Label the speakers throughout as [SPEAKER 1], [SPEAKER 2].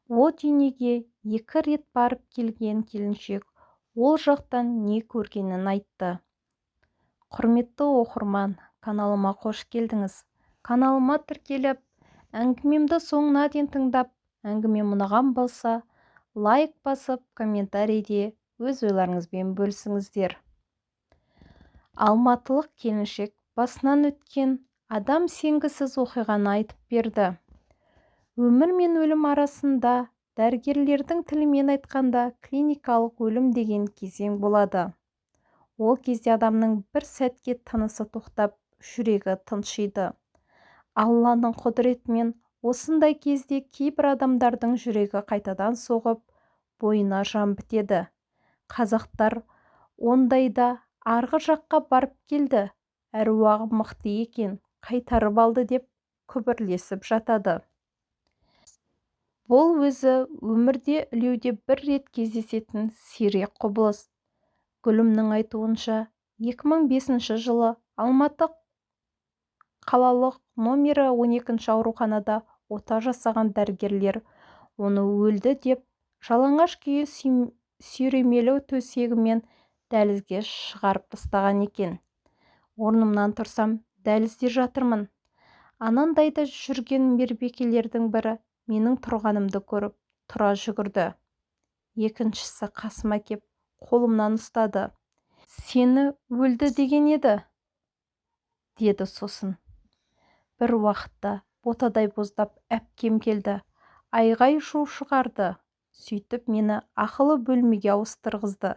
[SPEAKER 1] О дүниеге екі рет барып келген келіншек ол жақтан не көргенін айтты. Құрметті оқырман, каналыма қош келдіңіз. Каналыма тіркеліп, әңгімемді соңына дейін тыңдап, әңгімем ұнаған болса, лайк басып, комментарийде өз ойларыңызбен бөлісіңіздер. Алматылық келіншек басынан өткен адам сенгісіз оқиғаны айтып берді. Өмір мен өлім арасында, дәрігерлердің тілімен айтқанда, клиникалық өлім деген кезең болады. Ол кезде адамның бір сәтке тынысы тоқтап, жүрегі тыншиды. Алланың құдіретімен осындай кезде кейбір адамдардың жүрегі қайтадан соғып, бойына жан бітеді. Қазақтар ондайда арғы жаққа барып келді, әруағы мықты екен, қайтарып алды деп күбірлесіп жатады. Бұл өзі өмірде ілеуде бір рет кездесетін сирек құбылыс. Гүлімнің айтуынша, 2005 жылы Алматы қалалық номері 12 ауруханада ота жасаған дәрігерлер оны өлді деп, жалаңаш күйі сүйремелі төсегімен дәлізге шығарып тастаған екен. Орнымнан тұрсам, дәлізде жатырмын. Анандайда жүрген мейірбикелердің бірі менің тұрғанымды көріп, тұра жүгірді. Екіншісі қасыма кеп, қолымнан ұстады. Сені өлді деген еді, деді сосын. Бір уақытта ботадай боздап әпкем келді. Айғай-шу шығарды. Сөйтіп мені ақылы бөлмеге ауыстырғызды,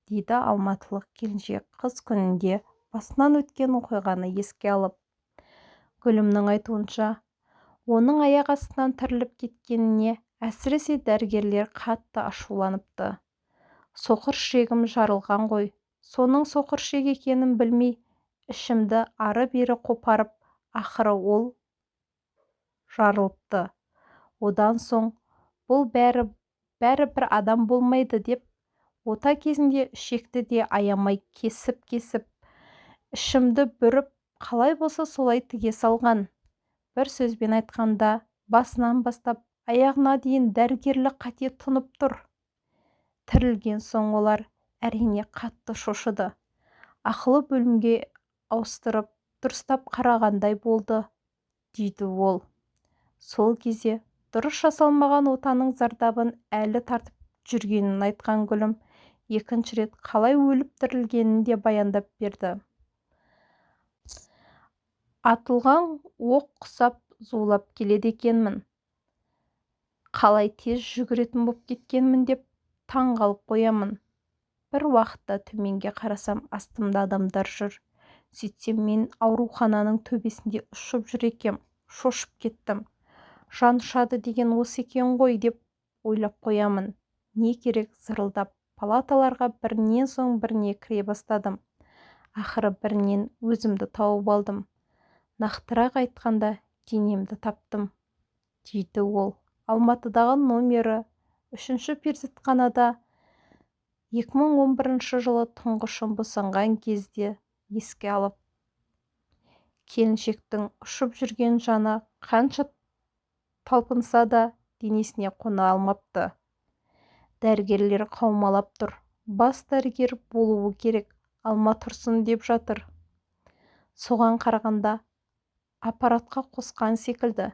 [SPEAKER 1] дейді алматылық келіншек қыз күнінде басынан өткен оқиғаны еске алып. Гүлімнің айтуынша, оның аяқ астынан тіріліп кеткеніне әсіресе дәрігерлер қатты ашуланыпты. Соқыр ішегім жарылған ғой, соның соқыр ішек екенін білмей, ішімді ары-бері қопарып, ақыры ол жарылыпты. Одан соң бұл бәрі бір адам болмайды деп, ота кезінде ішекті де аямай кесіп-кесіп, ішімді бүріп, қалай болса солай тіге салған. Бір сөзбен айтқанда, басынан бастап аяғына дейін дәрігерлік қате тұнып тұр. Тірілген соң олар әрине қатты шошыды. Ақылы бөлімге ауыстырып, дұрыстап қарағандай болды, дейді ол. Сол кезде дұрыс жасалмаған отаның зардабын әлі тартып жүргенін айтқан Гүлім екінші рет қалай өліп тірілгенін де баяндап берді. Атылған оқ құсап зулап келеді екенмін. Қалай тез жүгіретін боп кеткенмін деп таң қалып қоямын. Бір уақытта төменге қарасам, астымда адамдар жүр. Сөйтсем, мен аурухананың төбесінде ұшып жүр екем, шошып кеттім. Жан ұшады деген осы екен ғой деп ойлап қоямын. Не керек, зырылдап палаталарға бірінен соң біріне кіре бастадым. Ақыры бірінен өзімді тауып алдым. Нақтырақ айтқанда, денемді таптым, дейді ол. Алматыдағы номері 3-ші перзентханада 2011 жылы тұңғышын босанған кезде еске алып. Келіншектің ұшып жүрген жаны қанша талпынса да денесіне қона алмапты. Дәрігерлер қаумалап тұр. Бас дәрігер болуы керек, алма тұрсын деп жатыр. Соған қарағанда аппаратқа қосқан секілді.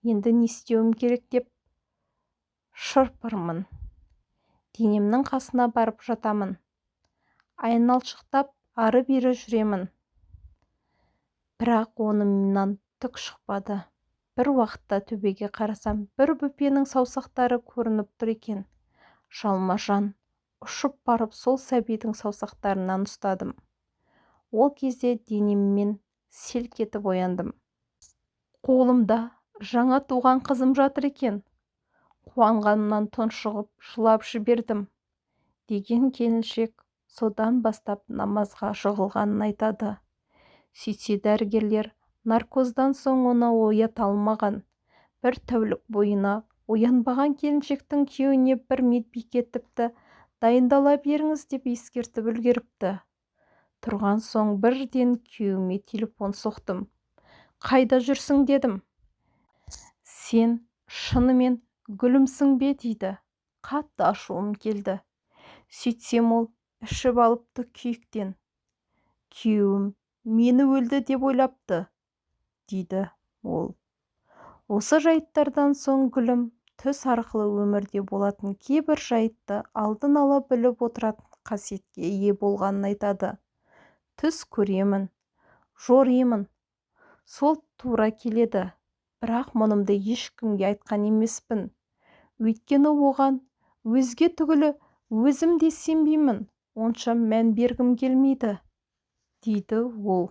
[SPEAKER 1] Енді не істеуім керек деп шырпырмын. Денемнің қасына барып жатамын. Айналшықтап ары-бері жүремін. Бірақ онымнан түк шықпады. Бір уақытта төбеге қарасам, бір бөпенің саусақтары көрініп тұр екен. Жалма-жан ұшып барып, сол сәбидің саусақтарынан ұстадым. Ол кезде денеммен селк етіп ояндым. Қолымда жаңа туған қызым жатыр екен. Қуанғанымнан тұншығып жылап жібердім, деген келіншек содан бастап намазға жығылғанын айтады. Сөйтсе дәрігерлер наркоздан соң оны оята алмаған. Бір тәулік бойына оянбаған келіншектің күйеуіне бір медбике тіпті дайындала беріңіз деп ескертіп үлгеріпті. Тұрған соң бірден күйеуіме телефон соқтым. Қайда жүрсің дедім. Сен шынымен Гүлімсің бе дейді. Қатты ашуым келді. Сөйтсем, ол ішіп алыпты күйіктен. Күйеуім мені өлді деп ойлапты, дейді ол. Осы жайттардан соң Гүлім түс арқылы өмірде болатын кейбір жайтты алдын ала біліп отыратын қасиетке ие болғанын айтады. Түс көремін, жоримын, сол тура келеді. Бірақ мұнымды ешкімге айтқан емеспін. Өйткені оған өзге түгілі өзім де сенбеймін, онша мән бергім келмейді, дейді ол.